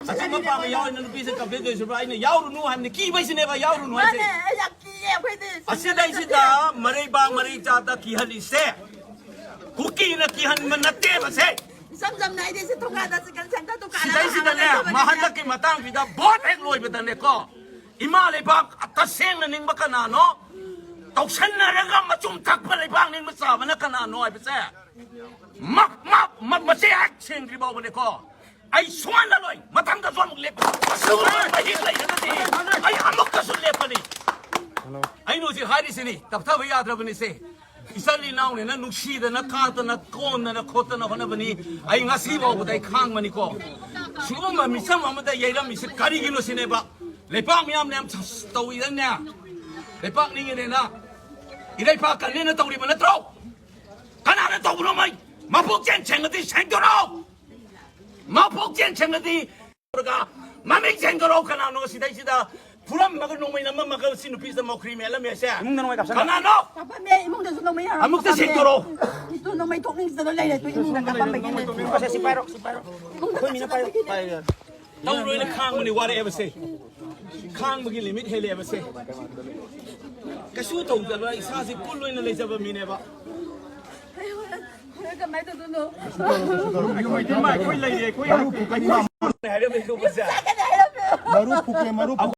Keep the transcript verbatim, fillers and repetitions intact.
ꯑꯆꯨꯝꯕ ꯄꯥꯝꯕ ꯌꯥꯎꯔꯤꯅ ꯅꯨꯄꯤꯁꯦ complain ꯇꯧꯔꯤꯁꯤꯕ꯭ꯔꯥ? ꯑꯩꯅ ꯌꯥꯎꯔꯨꯅꯨ ꯍꯥꯏꯕꯅꯤ, ꯀꯤꯕꯩꯁꯤꯅꯦꯕ ꯌꯥꯎꯔꯨꯅꯨ ꯍꯥꯏꯁꯦ꯫ ꯃꯥꯅꯦ, ꯑꯩ ꯌꯥꯝ ꯀꯤꯌꯦ ꯑꯩꯈꯣꯏꯗꯤ꯫ ꯑꯁꯤꯗꯩꯁꯤꯗ ꯃꯔꯩꯕꯥꯛ ꯃꯔꯩ ꯆꯥꯗ ꯀꯤꯍꯜꯂꯤꯁꯦ ꯀꯨꯀꯤꯅ ꯀꯤꯍꯟꯕ ꯅꯠꯇꯦꯕꯁꯦ꯫ ꯏꯆꯝ ꯆꯝꯅ ꯑꯩꯗꯤ ꯁꯤ ꯊꯣꯡꯒꯥꯗ chicken center ꯗꯨꯀꯥꯟ ꯑꯃ ꯁꯤꯗꯩꯁꯤꯗꯅꯦ, ꯍꯥꯡꯉꯒ ꯂꯩꯖꯕꯅꯤꯅꯦ꯫ ꯃꯍꯟꯗꯛꯀꯤ ꯃꯇꯥꯡꯁꯤꯗ ꯚꯣꯠ ꯍꯦꯛ ꯂꯣꯏꯕꯗꯅꯦꯀꯣ, ꯏꯃꯥ ꯂꯩꯕꯥꯛ ꯇꯁꯦꯡꯅ ꯅꯤꯡꯕ ꯀꯅꯥꯅꯣ, ꯇꯧꯁꯟꯅꯔꯒ ꯃꯆꯨꯝ ꯊꯛꯄ ꯂꯩꯕꯥꯛ ꯅꯤꯡꯕ ꯆꯥꯕꯅ ꯀꯅꯥꯅꯣ ꯍꯥꯏꯕꯁꯦ ꯃ-, ꯃ-, ꯃ-, ꯃꯆꯦ ꯍꯦꯛ ꯁꯦꯡꯗ꯭ꯔꯤ ꯐꯥꯎꯕꯅꯦꯀꯣ꯫ ꯑꯩ ꯁꯨꯡꯍꯜꯂꯔꯣꯏ꯫ ꯃꯊꯪꯗꯁꯨ ꯑꯃꯨꯛ ꯂꯦꯞꯄ꯫ ꯑꯁꯤꯒꯨꯝꯕ ꯃꯍꯤꯛ ꯂꯩꯔꯒꯗꯤ ꯑꯩ ꯑꯃꯨꯛꯀꯁꯨ ꯂꯦꯞꯄꯅꯤ꯫ ꯑꯩꯅ ꯍꯧꯖꯤꯛ ꯍꯥꯏꯔꯤꯁꯤꯅꯤ, ꯇꯞꯊꯕ ꯌꯥꯗ꯭ꯔꯕꯅꯤꯁꯦ꯫ ꯏꯆꯜ ꯏꯅꯥꯎꯅꯦꯅ ꯅꯨꯡꯁꯤꯗꯅ, ꯀꯥꯗꯅ, ꯀꯣꯟꯗꯅ ꯈꯣꯠꯇꯅ ꯍꯣꯠꯅꯕꯅꯤ꯫ ꯑꯩ ꯉꯁꯤ ꯐꯥꯎꯕꯗ ꯑꯩ ꯈꯥꯡꯕꯅꯤꯀꯣ꯫ ꯁꯤꯒꯨꯝꯕ ꯃꯤꯆꯝ ꯑꯃꯗ ꯌꯩꯔꯝꯃꯤꯁꯦ ꯀꯔꯤꯒꯤꯅꯣ ꯁꯤꯅꯦꯕ꯫ ꯂꯩꯄꯥꯛ ꯃꯤꯌꯥꯝꯅ ꯌꯥꯝ ꯇꯧꯏꯗꯅꯦ꯫ ꯂꯩꯄꯥꯛ ꯅꯤꯡꯉꯤꯅꯦꯅ, ꯏꯔꯩꯄꯥꯛ ꯀꯟꯅꯦꯅ ꯇꯧꯔꯤꯕ ꯅꯠꯇ꯭ꯔꯣ? ꯀꯅꯥꯅ ꯇꯧꯕꯅꯣ? ꯃꯩ ꯃꯄꯨꯛꯆꯦꯟ ꯁꯦꯡꯉꯗꯤ ꯁꯦꯡꯗꯣꯔꯛꯑꯣ꯫ ꯃꯄꯨꯛꯆꯦꯟ ꯁꯦꯡꯉꯗꯤ ꯃꯃꯤꯡ ꯆꯦꯟꯗꯣꯔꯛꯑꯣ꯫ ꯀꯅꯥꯅꯣ ꯁꯤꯗꯩꯁꯤꯗ ꯐꯨꯔꯝꯃꯒ ꯅꯣꯡꯃꯩ ꯅꯝꯃꯝꯃꯒ ꯁꯤ ꯅꯨꯄꯤꯁꯤꯗ ꯃꯧꯈ꯭ꯔꯤ ꯃꯦꯜꯂꯝꯃꯦꯁꯦ? ꯏꯃꯨꯡꯗ ꯅꯣꯡꯃꯩ ꯀꯥꯞꯁꯟꯕ꯫ ꯀꯅꯥꯅꯣ? ꯀꯥꯞꯄꯝꯃꯦ, ꯏꯃꯨꯡꯗꯁꯨ ꯅꯣꯡꯃꯩ ꯌꯥꯎꯔꯝꯃꯦ, ꯑꯃꯨꯛꯇ ꯀꯥꯞꯄꯝꯃꯦ꯫ ꯁꯦꯡꯗꯣꯔꯛꯑꯣ꯫ ꯏꯇꯨ ꯅꯣꯡꯃꯩ ꯊꯣꯛꯅꯤꯡꯗꯅ ꯂꯩꯔꯦ, ꯇꯨ ꯏꯃꯨꯡꯗ ꯀꯥꯞꯄꯝꯕꯒꯤꯅꯦ꯫ ꯁꯦ, ꯁꯤ ꯄꯥꯏꯔꯣ, ꯁꯤ ꯄꯥꯏꯔꯣ꯫ ꯏꯃꯨꯡꯗ ꯀꯥꯞꯄꯝꯕꯒꯤꯅꯦ꯫ ꯇꯧꯔꯣꯏꯅ ꯈꯥꯡꯕꯅꯤ ꯋꯥꯔꯛꯑꯦꯕꯁꯦ꯫ ꯈꯥꯡꯕꯒꯤ limit ꯍꯦꯜꯂꯛꯑꯦꯕꯁꯦ꯫ ꯀꯩꯁꯨ ꯇꯧꯗꯕ ꯏꯁꯥꯁꯦ cool ꯑꯣꯏꯅ ꯂꯩꯖꯕ ꯃꯤꯅꯦꯕ꯫ ꯑꯩ ꯍꯣꯔꯦꯟ, ꯍꯣꯔꯦꯟ ꯀꯃꯥꯏꯅ ꯇꯧꯗꯣꯏꯅꯣ? ꯑꯩꯈꯣꯏ ꯂꯩꯔꯤ, ꯑꯩꯈꯣꯏ ꯍꯥꯏꯔꯝꯃꯦ ꯈꯨꯕꯁꯦ꯫ ꯆꯠꯀꯅꯤ ꯍꯥꯏꯔꯝꯃꯦ꯫ ꯃꯔꯨ ꯐꯨꯀꯦ, ꯃꯔꯨ ꯐꯨꯀꯦ꯫